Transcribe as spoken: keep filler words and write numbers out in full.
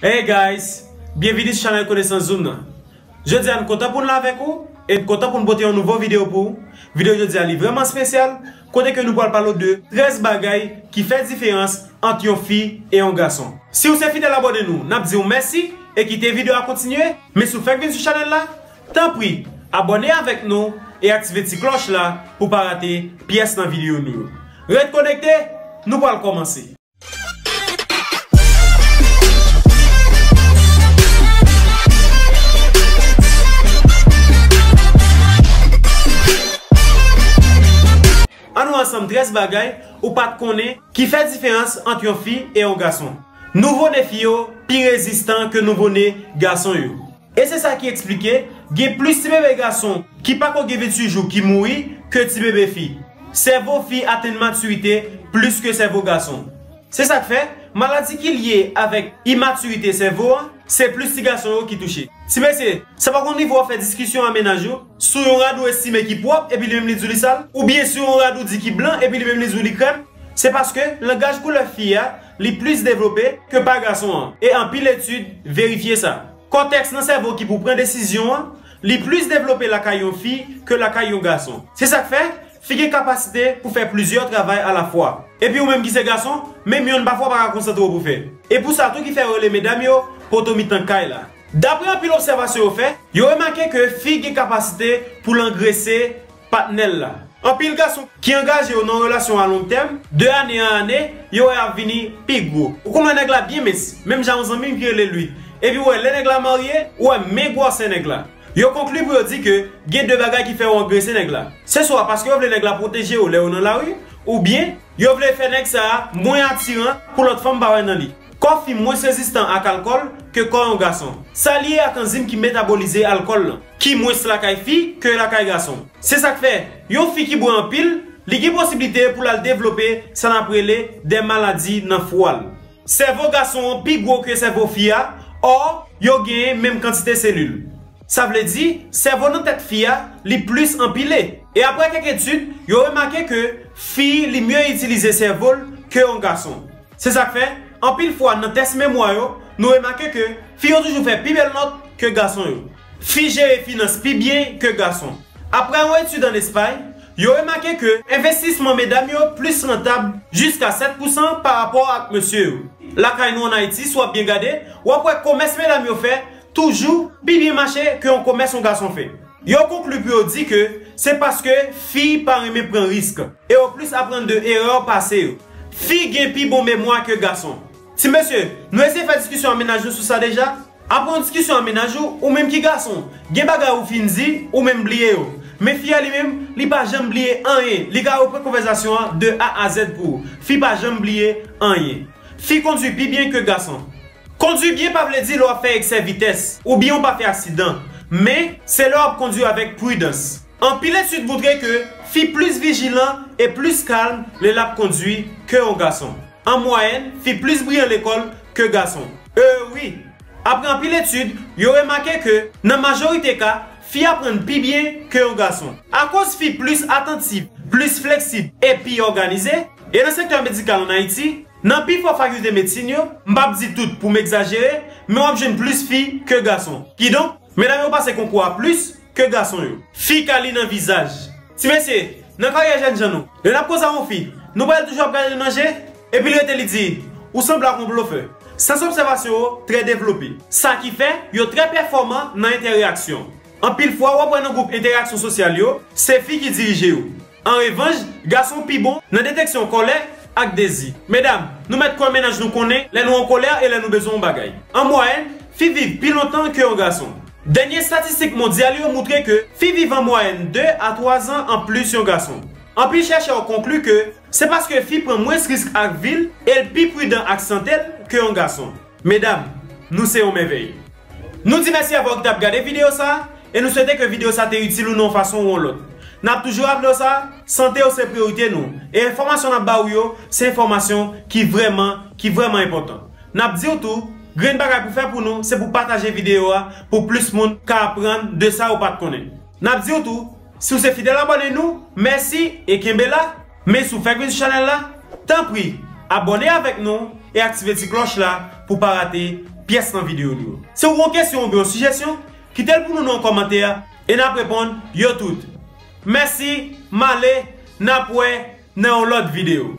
Hey guys, byenvini sou chanèl Konesans Zoom nan. Jodi a n kontan pou n la avèk ou e n kontan pou n pote yon nouvo videyo pou ou. Videyo jodi a li vrèman espesyal, kote ke nou pral pale w de trèz bagay ki fè diferans ant yon fi e yon gason. Si w se fidèl abòne nou, n ap di w mèsi e kite videyo a kontinye. Men si w fèk vin sou chanèl la, tanpri, abòne avèk nou e aktive ti klòch la pou w pa rate pyès nan videyo nou yo. Ret konekte, nou pral kòmanse. Ann wè ansanm trèz bagay ou pa t konnen ki fè diferans ant yon fi e yon gason. Nouvo ne fi yo pi rezistan ke nouvo ne gason yo. E se sa ki eksplike gen plis ti bebe gason ki pako gen venntuit jou ki mouri ke ti bebe fi. Sèvo fi atenn matirite plis ke sèvo gason. Se sa k fè, maladi ki lye avèk imatirite sèvo an, se plis ti gason yo ki touche. Ti mesye, sa pa konn rive w ap fè diskisyon a mennaj ou sou yon rad ou estime ki pwòp epi li menm li di w li sal, oubyen sou yon rad ou di ki blan epi li menm li di w li krèm? Se paske langaj koulè fi a, li plis devlope ke pa gason an, e anpil etid verifye sa. Kòtèks nan sèvo ki pou pran desizyon an, li plis devlope lakay yon fi ke lakay yon gason. Se sa k fè, fi gen kapasite pou fè plizyè travay alafwa. Epi ou menm ki se gason, menm yonn pafwa pa ka konsantre w pou fè. E pou sa tou ki fè yo rele medam yo poto mitan kay la. Daprè anpil obsèvasyon yo fè, yo remake ke fi gen kapasite pou l angrese patnè l la. Anpil gason ki angaje yo nan yon relasyon a long tèm, de ane an ane, yo wè ap vini pi gwo. Ou konn wè nèg la byen mens, menm jan yon zanmi m ki rele Lwi. Epi w wè lè nèg la marye, ou wè men gwosè nèg la. Yo konkli pou yo di ke gen de bagay ki fè yo angrese nèg la. Se swa paske yo vle nèg la pwoteje yo lè yo nan lari, oubyen yo vle fè nèg sa a mwen atiran pou lòt fanm pa wè nan li. Kò fi mwens rezistan ak alkòl ke kò yon gason. Sa lye ak anzim ki metabolize alkòl lan, ki mwens lakay fi ke lakay gason. Se sa k fè, yon fi ki bwè anpil, li gen posiblite pou l al devlope sa n ap rele de maladi nan fwa l. Sèvo gason an pi gwo ke sèvo fi a, ò, yo genyen menm kantite selil. Sa vle di, sèvo nan tèt fi a, li plis anpile. E aprè kèk etid, yo remake ke fi li mye itilize sèvo l ke yon gason. Se sa k fè, anpil fwa nan tès memwa yo, nou remake ke fi yo toujou fè pi bèl nòt ke gason yo. Fi jere finans pi byen ke gason. Aprè yon etid ann Espay, yo remake ke envestisman medam yo plis rantab jiska sèt pousan pa rapò ak mesye yo. Lakay nou ann Ayiti, si w ap byen gade, w ap wè komès medam yo fè toujou pi byen mache ke yon komès yon gason fè. Yo konkli pou yo di ke se paske fi pa renmen pran risk e yo plis aprann de erè pase yo. Fi gen pi bon memwa ke gason. Ti mesye, nou eseye fè diskisyon ak mennaj nou sou sa deja? Apre yon diskisyon ak mennaj ou, ou menm ki gason, gen bagay ou fin di, ou menm bliye yo. Men fi a li menm, li pa janm bliye anyen, li ka reprann konvèsasyon an de A a Z pou ou. Fi pa janm bliye anyen. Fi kondui pi byen ke gason. Kondui byen pa vle di lè w ap fè eksè vitès, oubyen w pa fè aksidan, men se lè w ap kondui avèk pridans. Anpil etid moutre ke fi plis vijilan e plis kalm lè l ap kondui ke yon gason. An mwayèn, fi plis briyan lekòl ke gason. E wi! Apre anpil etid, yo remake ke, nan majorite ka, fi aprann pi byen ke yon gason. Akoz fi plis atantif, plis fleksib e pi òganize, e nan sektè medikal ann Ayiti, nan pifò fakilte medsin yo, m p ap di tout pou m egzajere, men w ap jwenn plis fi ke gason. Kidonk, medam yo pase konkou a plis ke gason yo. Fi ka li nan vizaj. Ti mesye, nan karyè jènjan nou, lè n ap koze ak yon fi, nou pa wè l toujou ap gade l nan je, epi l rete li di, ou sanble ak yon blofè. Sans obsèvasyon yo trè devlope. Sa ki fè, yo trè pèfòman nan entèreaksyon. Anpil fwa, w ap wè nan gwoup entèreaksyon sosyal yo, se fi ki dirije yo. An revanch, gason pi bon nan deteksyon kòlè ak dezi. Medam, nou mèt kwè mennaj nou konnen lè nou an kolè e lè nou bezwen yon bagay. An mwayèn, fi viv pi lontan ke yon gason. Dènye estatistik mondyal yo moutre ke fi viv an mwayèn de a twa zan anplis yon gason. Anpil chèchè yo konkli ke se paske fi pran mwens risk ak vi l e l pi pridan ak sante l ke yon gason. Medam, nou se yon mèvèy. Nou di mèsi avè w ki t ap gade videyo sa a, e nou swete ke videyo sa te itil ou nan yon fason ou yon lòt. N ap toujou raple w sa, sante w se priyorite nou, e enfòmasyon n ap ba ou yo, se enfòmasyon ki vrèman, ki vrèman enpòtan. N ap di w tou, grenn bagay pou fè pou nou, se pou pataje videyo a, pou plis moun ka aprann de sa yo pa t konnen. N ap di w tou, si w se fidèl abòne nou, mèsi e kenbe la. Men si w fèk vin sou chanèl la, tanpri, abòne avèk nou e aktive ti klòch la pou w pa rate pyès nan videyo nou yo. Si w gen yon kesyon oubyen yon sijesyon, kite l pou nou nan yon kòmantè e n ap reponn yo tout. Mèsi, m ale, n ap wè nan yon lòt videyo.